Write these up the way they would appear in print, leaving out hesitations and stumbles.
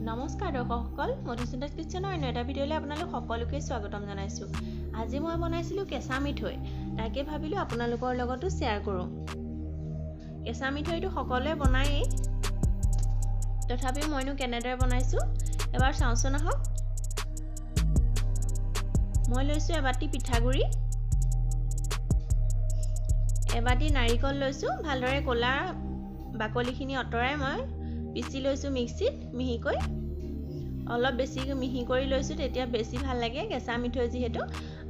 নমস্কাৰ দৰ্শকসকল, মধুস্মিতা'ছ কিটচেনৰ অন্য এটা ভিডিঅ'লৈ আপোনালোক সকলোকে স্বাগতম জনাইছোঁ। আজি মই বনাইছিলোঁ কেঁচা মিঠৈ, তাকে ভাবিলোঁ আপোনালোকৰ লগতো শ্বেয়াৰ কৰোঁ। কেঁচা মিঠৈটো সকলোৱে বনায়েই, তথাপিও মইনো কেনেদৰে বনাইছোঁ এবাৰ চাওঁচোন আহক। মই লৈছোঁ এবাটি পিঠাগুড়ি, এবাটি নাৰিকল লৈছোঁ, ভালদৰে ক'লা বাকলিখিনি আঁতৰাই মই পিচি লৈছোঁ মিক্সিত মিহিকৈ, অলপ বেছি মিহি কৰি লৈছোঁ, তেতিয়া বেছি ভাল লাগে কেঁচা মিঠৈ যিহেতু।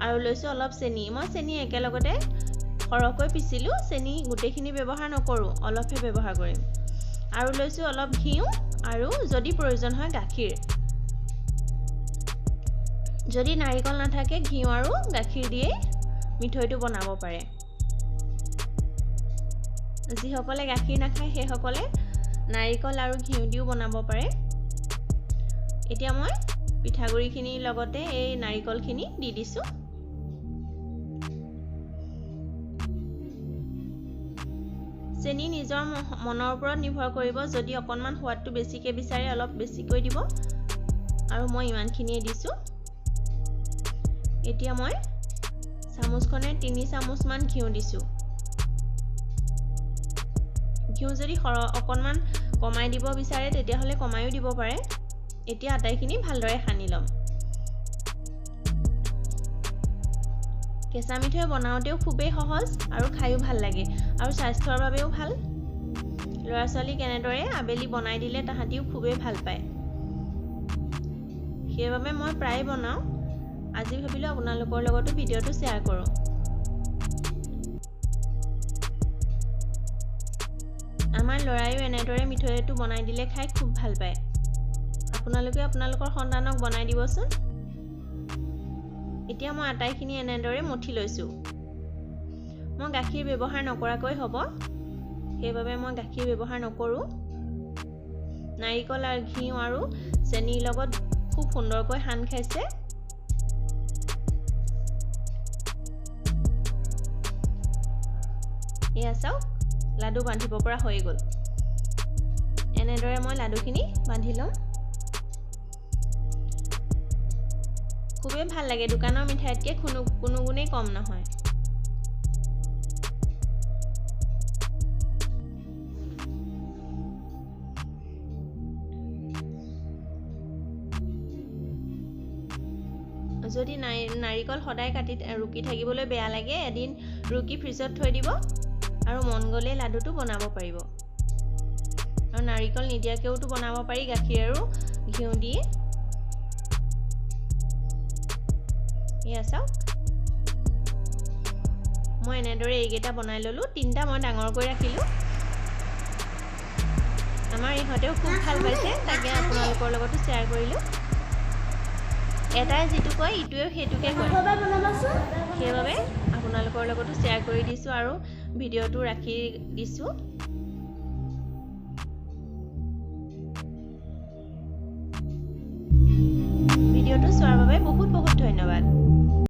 আৰু লৈছোঁ অলপ চেনি, মই চেনি একেলগতে সৰহকৈ পিচিলোঁ, চেনি গোটেইখিনি ব্যৱহাৰ নকৰোঁ, অলপহে ব্যৱহাৰ কৰিম। আৰু লৈছোঁ অলপ ঘিউ আৰু যদি প্ৰয়োজন হয় গাখীৰ। যদি নাৰিকল নাথাকে ঘিউ আৰু গাখীৰ দিয়েই মিঠৈটো বনাব পাৰে। যিসকলে গাখীৰ নাখায় সেইসকলে নাৰিকল আৰু ঘিউ দিও বনাব পাৰে। এতিয়া মই পিঠাগুড়িখিনিৰ লগতে এই নাৰিকলখিনি দি দিছোঁ। চেনি নিজৰ মনৰ ওপৰত নিৰ্ভৰ কৰিব, যদি অকণমান সোৱাদটো বেছিকৈ বিচাৰে অলপ বেছিকৈ দিব, আৰু মই ইমানখিনিয়ে দিছোঁ। এতিয়া মই চামুচখনে 3 চামুচমান ঘিউ দিছোঁ। ঘিউ যদি অকণমান কমাই দিব বিচাৰে তেতিয়াহ'লে কমায়ো দিব পাৰে। এতিয়া আটাইখিনি ভালদৰে সানি ল'ম। কেঁচা মিঠৈ বনাওঁতেও খুবেই সহজ আৰু খায়ো ভাল লাগে আৰু স্বাস্থ্যৰ বাবেও ভাল। ল'ৰা ছোৱালীক এনেদৰে আবেলি বনাই দিলে তাহাঁতিও খুবেই ভাল পায়, সেইবাবে মই প্ৰায়ে বনাওঁ। আজি ভাবিলোঁ আপোনালোকৰ লগতো ভিডিঅ'টো শ্বেয়াৰ কৰোঁ। আমাৰ ল'ৰায়ো এনেদৰে মিঠৈটো বনাই দিলে খাই খুব ভাল পায়। আপোনালোকে আপোনালোকৰ সন্তানক বনাই দিবচোন। এতিয়া মই আটাইখিনি এনেদৰে মঠি লৈছোঁ। মই গাখীৰ ব্যৱহাৰ নকৰাকৈ হ'ব, সেইবাবে মই গাখীৰ ব্যৱহাৰ নকৰোঁ। নাৰিকল আৰু ঘিউ আৰু চেনিৰ লগত খুব সুন্দৰকৈ সান খাইছে। এয়া চাওক, লাডু বান্ধিব পৰা হৈ গ'ল। এনেদৰে মই লাডুখিনি বান্ধি ল'ম। খুবেই ভাল লাগে, দোকানৰ মিঠাইতকৈ কোনো গুণেই কম নহয়। যদি নাৰিকল সদায় কাটি ৰুকি থাকিবলৈ বেয়া লাগে, এদিন ৰুকি ফ্ৰিজত থৈ দিব আৰু মন গ'লেই লাডুটো বনাব পাৰিব। আৰু নাৰিকল নিদিয়াকৈওতো বনাব পাৰি, গাখীৰ আৰু ঘিউ দি। এয়া চাওক, মই এনেদৰে এইকেইটা বনাই ল'লোঁ। 3টা মই ডাঙৰকৈ ৰাখিলোঁ। আমাৰ ইহঁতেও খুব ভাল পাইছে, তাকে আপোনালোকৰ লগতো শ্বেয়াৰ কৰিলোঁ। এটাই যিটো কয় ইটোৱেও সেইটোকে কয়, সেইবাবে আপোনালোকৰ লগতো শ্বেয়াৰ কৰি দিছোঁ আৰু ভিডিঅ'টো ৰাখি দিছোঁ। ভিডিঅ'টো চোৱাৰ বাবে বহুত বহুত ধন্যবাদ।